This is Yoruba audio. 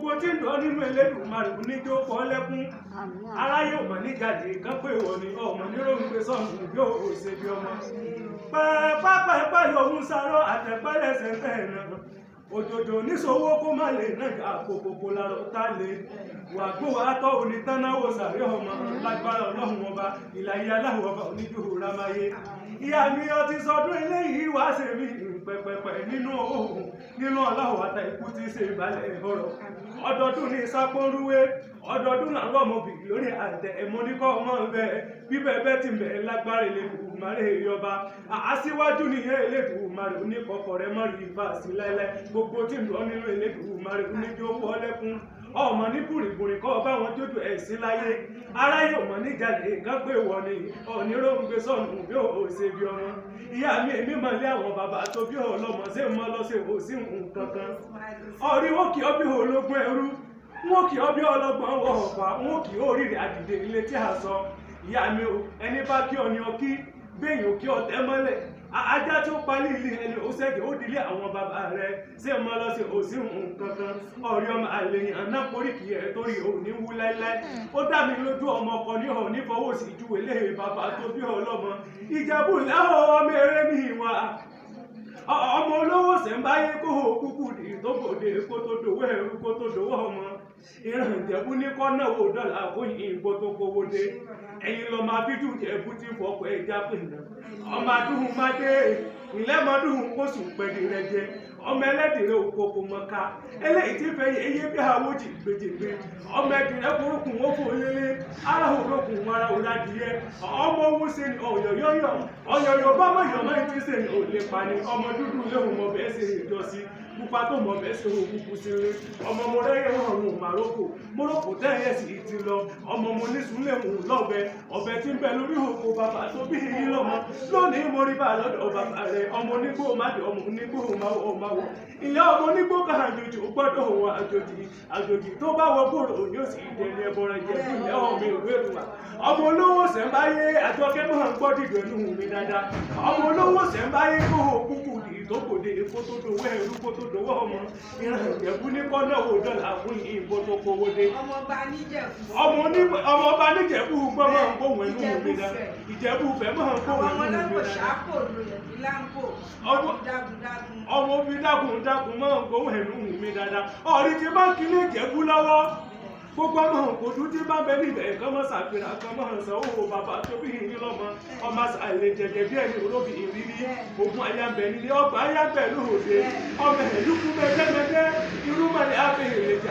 Gbogbo tí ń dán nínú Elédùmarè oníjó pọ̀ lẹ́kún. Aráyé ò mọ̀ níjàdí kan pé wọ̀ ni ọmọ níròǹgbé sọ̀nù yóò ṣe bí ọmọ. Pẹ́ẹ́pẹ́pẹ́ lòun sáró àtẹ̀pẹ́lẹsẹ̀ bẹ́ẹ̀ náà. Òjòjò níṣòwò kó má lè nájà kòkòkò lárọ̀ tá lè. Wàgbó atọ́ onítànáwó sàrí ọmọ lágbára Ọlọ́run Ọba ìlàyé aláwọ̀ ọba oníjó ramáyé. Ìyá mi ọtí sọdún eléyìí wá ṣe mí pẹpẹpẹ nínú òun nínú ọlọ́wọ́ àtà ikú tí ṣe ìbálẹ̀ ọ̀rọ̀. Ọdọọdún ní sápónrúwé, ọdọọdún làwọn ọmọbì lórí àtẹ ẹ̀mọ́níkọ́ ọmọ bẹ́ẹ̀ bíbẹ̀ bẹ́ẹ̀ ti mẹ́ lágbára Elédùmarè yọba. Aṣíwájú nìyẹn Elédùmarè oníkọ̀kọ̀ rẹ̀ mọ́rí ìfà sí láéláé. Gbogbo tí ń lọ nínú Elédùmarè oníjó wọlẹ́kún. Ọmọ ní bùrìbùrì kọ́ bá wọn jójú ẹ̀sìn láyé. Aráyé ọmọ níjàlè kan pé wọ ni oníròǹgbé sọnù bí ó ṣe bí ọmọ. Ìyá mi èmi mọ̀ lé àwọn bàbá tó bí ọlọ́mọ ṣé mọ́ lọ ṣe kò sí nǹkan kan. Ọ̀rí wọn kì í bí ológun ẹrú, wọn kì í bí ọlọ́gbọ́n wọ ọ̀pá, wọn kì í oríire àdìdè ilé tí a sọ. Ìyá mi o, ẹni bá kí ọ ní ọkí, gbẹ̀yìn òkè ọ̀tẹ́ mọ́lẹ̀. Ajá tí ó palí ilé ẹni ó ṣẹ́gi ó dilé àwọn bàbá rẹ̀ ṣé mọ́ lọ sí òsì nǹkan kan. Ọ̀rí ọmọ àlèyàn anáporíkì ẹ̀ torí òní wú láéláé. Ó dá mi lójú ọmọ ọkọ ní òní fọwọ́ sí ju eléyìí bàbá tó bí ọlọ́mọ. Ìjẹ̀bú lẹ́họ̀ ọmọ eré ní ìwà. Ọmọ olówó ṣẹ̀ ń báyé kó o kúkú dì tó bòde kó tó dòwó ẹrú kó tó dòwó ọmọ. Ìran Ìjẹ̀bú ní kọ́nà wo dọ́là kó yìnbó tó kówó dé. Ẹ̀yin lọ máa fi dùn Ìjẹ̀bú tí fọkọ̀ ẹja pè náà. Ọmọ adúhùn má dé, ìlẹ́mọdúhùn kó sùn pẹ̀lú rẹ jẹ. Ọmọ ẹlẹ́dìrẹ́ òkòkò mọ̀ká. Eléyìí tí fẹ́ yẹ eyé bí àwòjì gbèjègbè. Ọmọ ẹ̀dìrẹ́ forúkùn ó fò lélẹ̀. Ara òrókùn ara òradìyẹ. Ọmọ owó ṣe ni ọ̀yọ̀yọ̀yọ̀. Ọ̀yọ̀yọ̀ bá mọ̀ yọ̀mọ́ ìtí ṣe ni ò lè pa ni. Ọmọ dúdú léhùn mọ̀ bẹ́ẹ̀ ṣe ìjọsí. Pupa tó mọ̀ bẹ́ẹ̀ ṣe òkùnkùn sí rí. Ọmọ mo rẹ́yẹ̀ wọn òun màrókò. Mọ́rọ́kò tẹ́yẹ̀ sì ti lọ. Ọmọ mo nísùn léhùn lọ́bẹ. Ọbẹ̀ tí ń bẹ lórí òkú bàbá tó bí yín lọ́mọ. Lónìí mo rí bá lọ́dọ̀ bàbá rẹ̀. Ọmọ onígbò má dé, ọmọ onígbò má wọ̀ má wọ̀. Ìyá ọmọ onígbò kan àjòjì ó gbọ́dọ̀ wọ àjòjì. Àjòjì tó bá wọ gbòòrò ni ó sì dẹni ẹbọra Ìjẹ̀bú ilẹ̀ ọmọ ìlú Èrúwà. Ọmọ olówó ṣẹ̀ ń báyé àjọkẹ́ máa ń gbọ́ dìdò ẹnu mi dáadáa. Ọmọ olówó ṣẹ̀ ń báyé kó o kúkú dì tó kò dé kó tó dowó ẹrú kó tó dowó ọmọ. Ìran Ìjẹ̀bú ní kọ́nà wo dọ́là fún ìbò tó kówó dé. Ọmọ ọba Níjẹ̀bú. Ọmọ ọba Níjẹ̀bú gbọ́ máa ń gbóhùn ẹnu mi dáadáa. Ìjẹ̀bú fẹ́ máa ń gbóhùn Àwọn ọmọ ẹnu mi lápò dáadáa. ṣáàpò lóyè ní láńpò. Dágundágun. Ọmọ fi dákun dákun máa ń gbóhùn ẹnu mi dáadáa. Ọ̀rí ti bá kílé Ìjẹ̀bú lọ́wọ́. Gbogbo ọmọ òkòtú tí bá bẹ níbẹ̀ kán mọ́ ṣàfihàn kán mọ́ sanwó bàbá tó bí yín lọ́mọ. Ọmọ àlè jẹjẹ bí ẹni olóbì ìrírí. Ogun aya ń bẹ nílé ọgbà aya ń bẹ lóde. Ọmọ ẹ̀lúkú mẹ́tẹ́mẹ́tẹ́ irú mọ̀lẹ́ àfihàn lè jà.